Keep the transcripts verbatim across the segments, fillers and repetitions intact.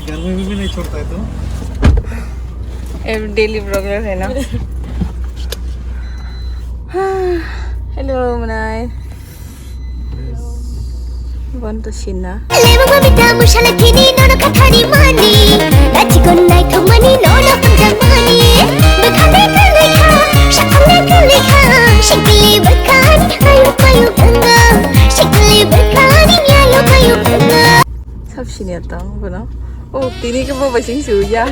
घर में भी नहीं छोड़ता है तो। Every daily vlog lo hai na. Hello, Manai. Bon to sina. Lebu mami tamu shala kini nono kathari mani. Gachi kon nai thumani nono panjang mani. Bekhale kale kha, shakale kale kha. Shikli bekhani ayu payu ganga. Shikli bekhani ayu payu ganga. Sab sini atang bono. Oh, tini ke bo basing su ya.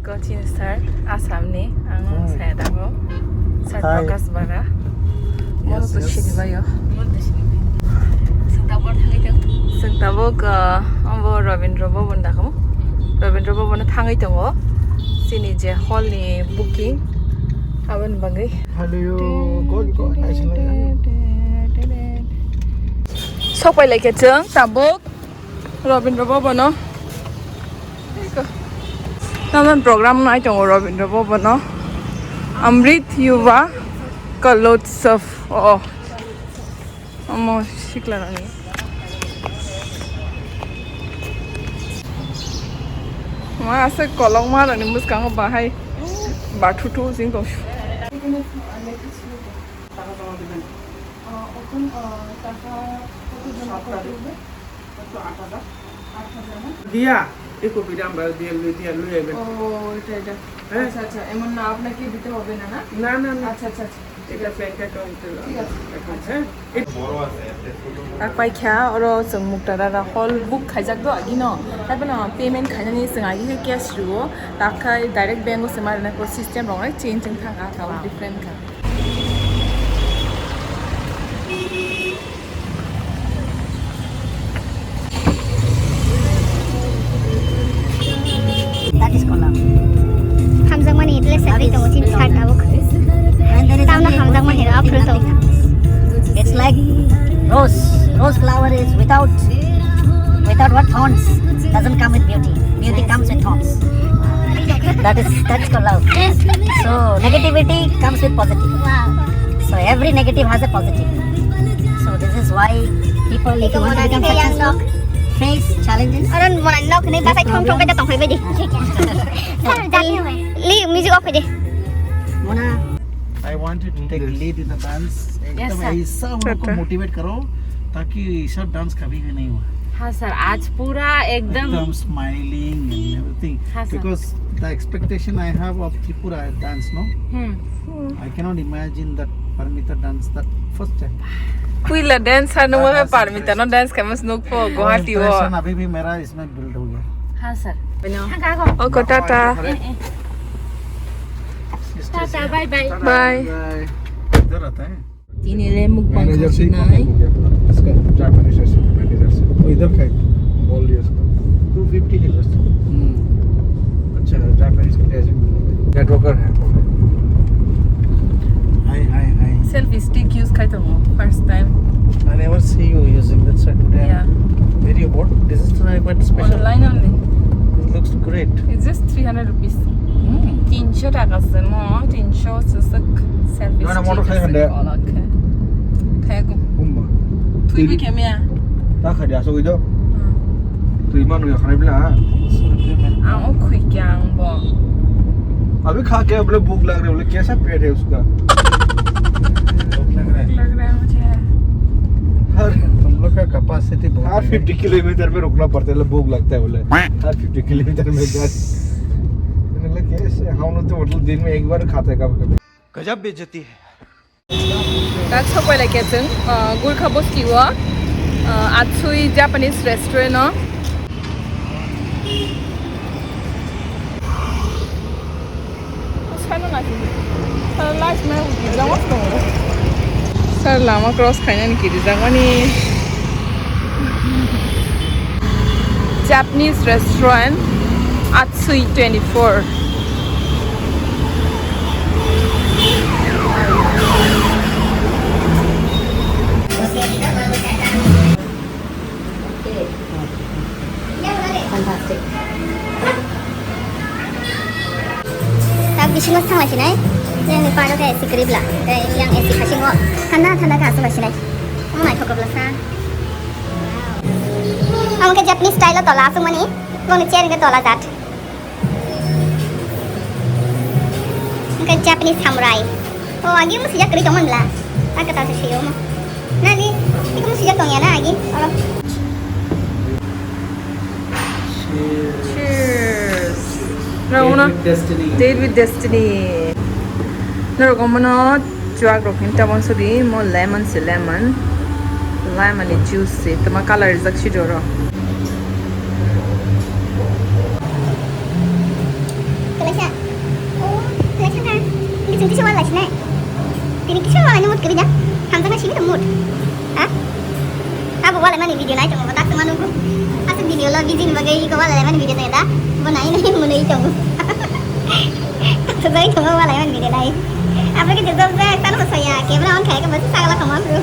Coaching sir, Assam ni, ang Hmm. saya dago. Sir Hi. Prakash Bara. Yes, Mono to yes. Sini bayo. Mono to sini bayo. Sing tabok thangwi tong. Sing tabok, uh, ambo Rabindra Bhavan dago. Rabindra Bhavan thangwi tongo. Sini je hall ni booking. Aboni bagwi. Hello, kon kon naising lai. Sok pai lai khe chwng tabok. Rabindra Bhavan o. Nanan program nai tongo Rabindra Bhavan o. Amrit Yuva Kalotsav. Oh. Omo sikla rani. Ma ase kolok ma rani muskango bahai. Bathu thu sing tong. কত আট হাজার। আট হাজার না? দিয়া, এই কপিটা আমরা দিয়ে লই, দিয়ে লই আইবেন। ও, এটা, এটা। হ্যাঁ। আচ্ছা, আচ্ছা, এমন না, আপনাকে দিতে হবে না, না? না, না, না। আচ্ছা, আচ্ছা, আচ্ছা। এটা ব্যাংক অ্যাকাউন্টে ঠিক আছে। অ্যাকাউন্ট, হ্যাঁ। Ak paikha oro chwng Muktarara hall book khaijak do agino, taiphano payment khainani chwng agi khe cash rwo, takhai direct bank o se ma rwnai, system rok nai change wng thang kha, account different kha. That is Kolam. Hamjakmani ble sakri tongo chini sir tabuk. And there is Tamno hamjakmani hero aphuru tongo. It's like rose. Rose flower is without, without what? Thorns. Doesn't come with beauty. Beauty comes with thorns. That is, that's called love. So negativity comes with positive. Wow. So every negative has a positive. So this is why people, if you want to become successful, face challenges. Aron mona nok ni basai thong thong khe tong phai bai di. Sir, jani hoi. Li music off khe di. Mona. I want you to take lead in the dance. Yes, एकदम sir. ऐसा उनको motivate करो ताकि ये सब डांस कभी भी नहीं हुआ। हाँ सर, आज पूरा एकदम एकदम smiling and everything. हाँ sir. Because the expectation I have of Tripura dance, no? Hmm. I cannot imagine that Parmita dance that first time. Puila dance ha nungwa Parmita no dance khamas nuk po Guwahati o. Impression abhi bhi mera isme build ho gaya. हाँ sir. Oko tata. Tata, bye bye. Bye. इधर आता है। Tini le mukbang khasinai. इसका Japanese recipe manager से। वो इधर खाए। बोल दिया उसको। टू फिफ्टी है बस। हम्म। अच्छा, जापानीज की टेस्ट। नेटवर्कर है। Hi, hi, hi. Selfie stick use khai tongo first time. I never see you using that, so today I'm very bored. This is quite special. Online only. It looks great. It's just three hundred rupees. Hmm. Tinsho taka se mo, tinsho sasuk selfie stick. Mana motor khai hande? Ola khe. Khai ko. Kumba. Tui bi kemya. Ta khai dia so ido. Hmm. Tui manu ya khai bla. Ang o khui kyang bo. अभी खा के बोले भूख लग रही है, बोले कैसा पेट है उसका? भूख लग रहा है। लग रहा है मुझे। हर तुम लोग का कैपेसिटी बहुत हर है। फिफ्टी किलोमीटर में रुकना पड़ता है, बोले भूख लगता है बोले। हर फिफ्टी किलोमीटर में गैस। मैंने बोला, कैसे? हम लोग तो होटल दिन में एक बार खाता है कभी कभी। गजब बेइज्जती है। Tak sok bai lai khe chwng, uh, Gurkha bosti o, uh, Atsui Japanese restaurant o. Sano na kini. Sir, last na uti jang was tongo. Sir, lama cross khainani kiri jang mani. Japanese restaurant, Atsui twenty-four. Fantastic. Tak bisingo thanglasinai, yang ni paro khe A C kwrwi bla, tei yang A C khasingo thanda thanda khe aswk lasinai. Omo naithok bwla sa. Oke, Japanese style o tola aswk mani, boni chair hwnkhe tola jat. Oke, Japanese samurai. O, agi mo sijak kwrwi tongmani bla. Aka ta se sio mo. Nani, iko mo sijak tongya na agi. Oro. Cheers. Cheers. Cheers. Rao na. Date with destiny. Date with destiny. Norok omono chuak rok hin tabon sodi mo lemon se lemon. Lemon ni juice se tama color rijak si joro. Kelaisa. Oh, kelaisa ka. Ini chungti sewa lai sinai. Tini kisa wala ni mut kiri ja. Hamjak na sini to mut. Ha? Abo wala mani video nai tongo, tak sama nunggu. Asal video lo busy ni bagai ko wala mani video nai da. Bo nai nai mo nai tongo. Sebai tongo wala mani video nai. Apa ke jawab saya, tanu saya, camera on kaya ke basi sagala kamam bro.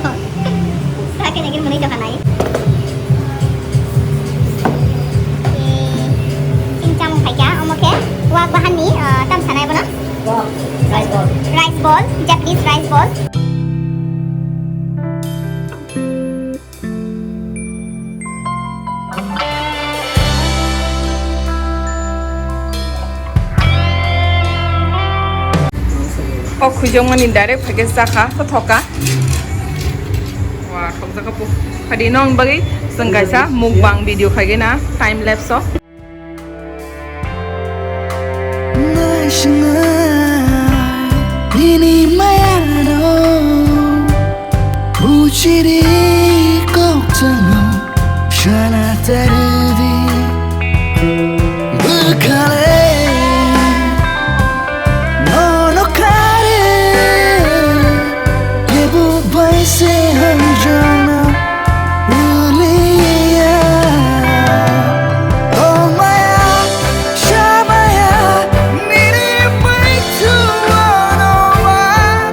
Sakhe nagir mwnwi tongkha nai. Chini chamung khaikha, omo khe wak bahanni, ah, tam sanai bono? Rice ball. Rice ball, Japanese rice ball. O khujongmani direct package jakha, to thoka. Wa, thokjakha po. Phadi nong bagwi chwng kaisa mukbang video khaigwi na time lapse o. Naisingna nini mayano buchiri kokchano shana tardi bukale nono kare yebu baise hanjana. Rulia, oh maya, shamaya, nini maitu ano wa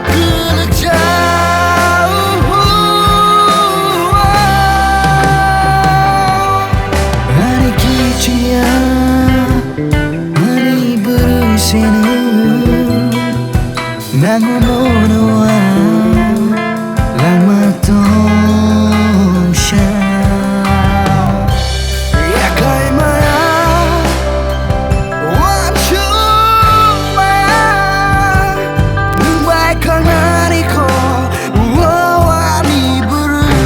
kulja. Ani kichia, ani buru senu. Nang mono ang langma tongsa. Yakai maya, wansuk maya, nwng bai khangnani kho, o ani bwrwi.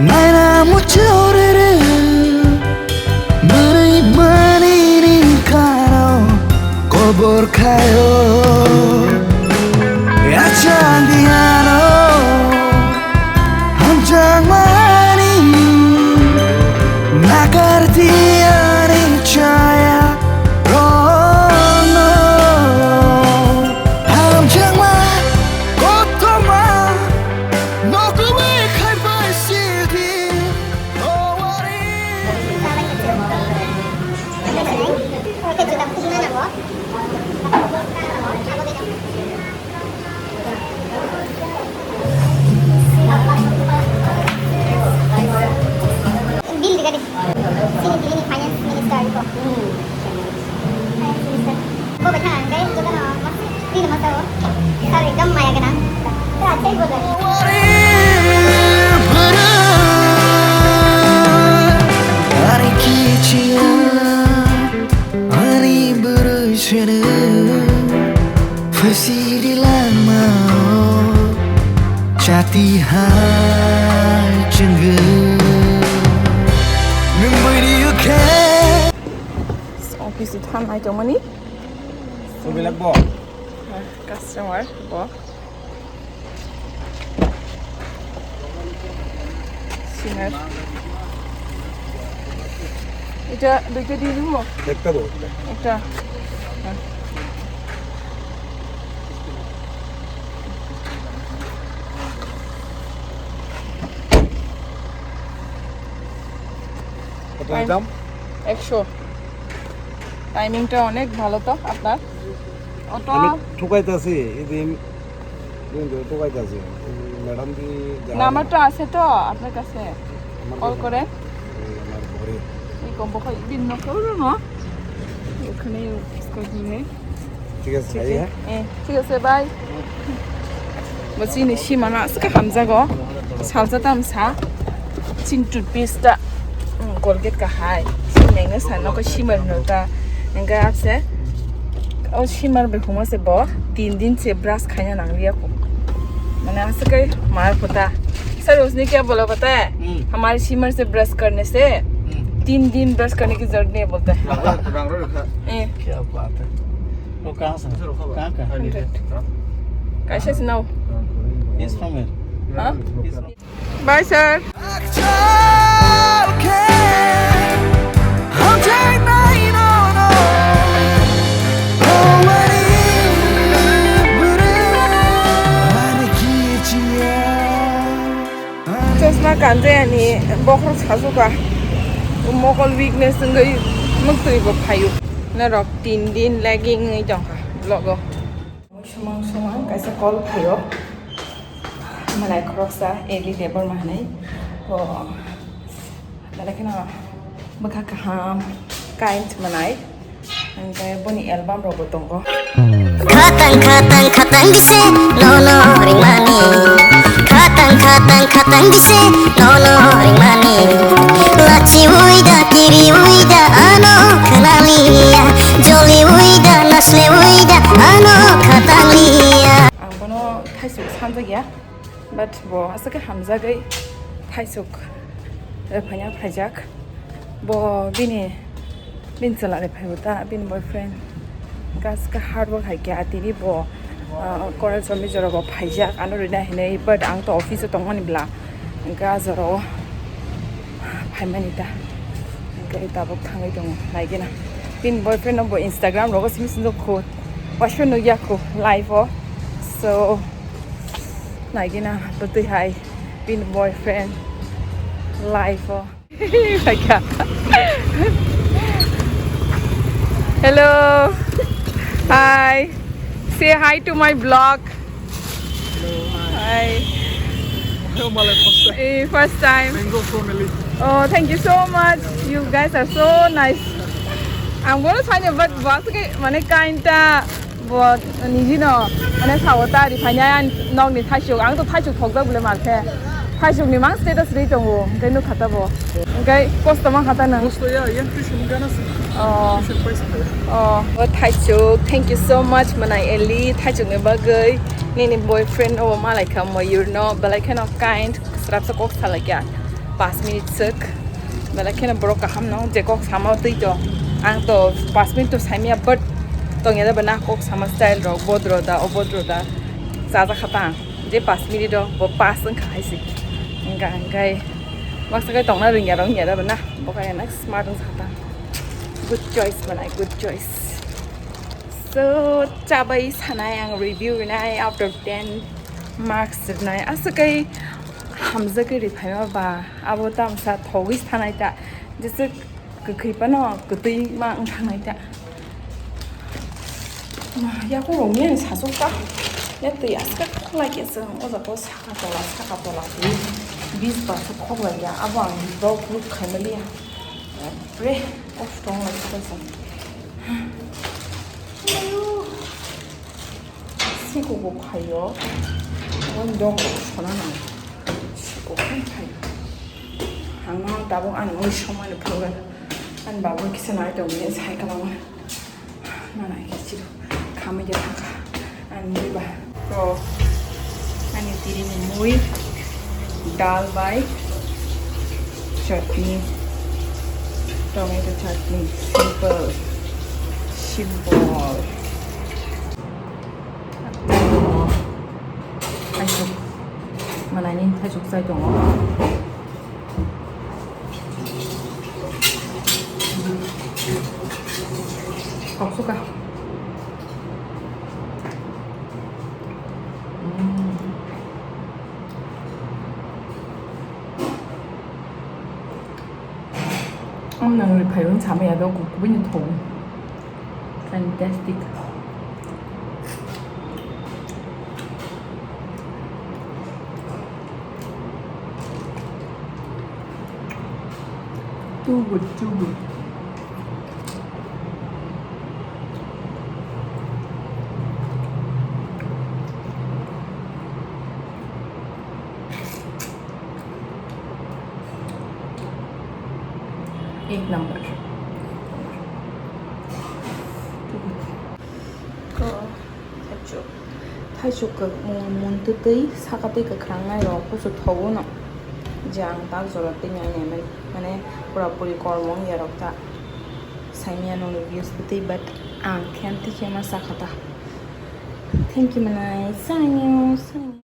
Naina muchururu, mani mani ni karo kobor khayo, achang diano. Hamjakmani nakardi ani chaya rokno. Hamjakma kotorma nokwi khaibai sidi owari. Bill diga di. Sini, sini, finance minister ko. Finance minister. Bo baitha ang kai joto no mas, sini mas o. Sir ekdom maya ganang. Sir achai bol rahe. Ani kichia, ani bwrwi sene. Phaisidi langmao chati hai chwngwi. Nwng buini ukhe. Office thanai tongmani. Subilak bo. Customer bo. Singer. এটা দুইটা দিয়ে দিব? একটা দাও, একটা। একটা। হ্যাঁ। কত দাম? একশো। টাইমিংটা অনেক ভালো তো আপনার। অটো আমি ঠুকাইতাছি, এই দিন, দিন ধরে ঠুকাইতাছি। ম্যাডাম জি যারা নাম্বারটা আছে তো আপনার কাছে? আমার কল কাছে করেন। এই আমার ঘরে। এই কম বকো দিন না করো না। ওখানে স্কুল নেই। ঠিক আছে, ঠিক আছে। এ, ঠিক আছে, by. Bo chini simano aswk khe hamjago. Salsa tamsa. Chini toothpaste ta, mm, Colgate kahai. Chini nengno sano ko simar no ta. Engka apse. O simar bai huma se bo. Tin din se brush khaina nang liya ko. Mane aswk khe mar kota. Sir, उसने क्या बोला पता है? हमारे शिमर से ब्रश करने से तीन दिन ब्रश करने की जरूरत नहीं है बोलता है। ए। क्या बात है। वो कहाँ से है? कहाँ का? कैसे सुनाओ? He's from here. हाँ? He's from bye sir. Chosma kanjayani bokhorok sajuka. Mokol weakness wngwi mwktwi bo phaio. Norok tin din lagging wngwi tongkha vlog o. Sumang sumang kaisa call phaio. Malai khoroksa Eli Debbarma hinwi. Bo belai kheno bwkha kaham, kind manai. Hingke boni album rokbo tongo. Khatang khatang khatang se nono ringmani. Khatang khatang khatang se nono ringmani. Lachi uida kiri uida ano khanaliya. Joli uida nasle uida ano khatang liya. Ang bono thaisuk sanjak ya. But bo aswk khe hamjagwi thaisuk rephaina phaijak. Bo bini, bini chwla rephaibo ta, bini boyfriend. Gas khe hard work hai khe atini bo, ah, Koral Chomni jora bo phaijak, ano rina hinwi, but ang to office o tongmani bla. Hingke ah jora o phaimani ta. Hingke tabuk thangwi tongo, naigena. Bini boyfriend no bo Instagram rogo simi simi nukho. Waisa nukya kho live o. So, Naigina bwtwi hai bini boyfriend life o. Hello. Hi. Say hi to my vlog. Hello, hi. Hi. Hello, my life first time. Eh, first time. Mango family. Oh, thank you so much. You guys are so nice. Ang bono saino, but bo aswk khe mane kainta. Bo niji no, mane sao ta ri phainai ang nokni thaisuk, ang to thaisuk thokjak bole mar khe. Thaisuk ni mang status ri tongo, hingke nukha ta bo. Hingke kosto mankha ta nang. Kosto ya, yang tuition gana si. Oh. Tuition paisa kaya. Oh, bo thaisuk, thank you so much, manai Eli, thaisuk ni bagwi. Nini boyfriend o malai kha Mayur no, belai kheno kind, srapsa kok salai kya. Pas minute suk. Belai kheno borok kaham no, je kok sama twi to. Ang to pas minute to saimya, but tongya da bana kok sama style rok, bodro da, obodro da. Chajakha ta ang. Je pas minute o, bo pas wngkha hai se. Hingka hingkai. Baksa kai tongna rwngya rok wngya da bana. Bo kai na smart wngkha ta. Good choice manai, good choice. So, chabai sanai ang review rinai out of ten marks rinai. Aswk kai hamjagwi riphaima ba, abo tamsa thogwi sanai ta. Jese kwkhwi phano kwtwi ma wng thangnai ta. Ma, yakurok ni sasuk ta. Ya twi aska khlai khe chwng o jaga o saka tola, saka tola twi bis ba se khok lai ya. Abo ang vlog look khai mali ya. Pre, kosto wng lai khe chwng. Siko bo phaio. Wng dok sona nang. Siko khe phai. Ang no tabuk ani ui somani phunukgwi ani babu kisa nai tongwi sai kwbangma. Nana khe chiro khamwi de thangkha ani mui ba. To ani tiri ni mui, dal bai chutney, tomato chutney, simple, simple. Thaisuk manai ni thaisuk chai tongo. Koksuka. Mm. Ang nang ri phai rung sama ya do, kubui ni thong. Fantastic. Too good, too good. Ek number. Too good. Ko, thaichuk. Thaichuk kwk-, mun, mun twtwi saka twi kwkhwrang nai rok kusu thogo no. Je ang tak jora twi nai nai mani. Mane pura puri kormo wng ya rok ta. Saimya no views bwtwi but ang khe twi khe ma sakha ta. Thank you manai. Saimya, saimya.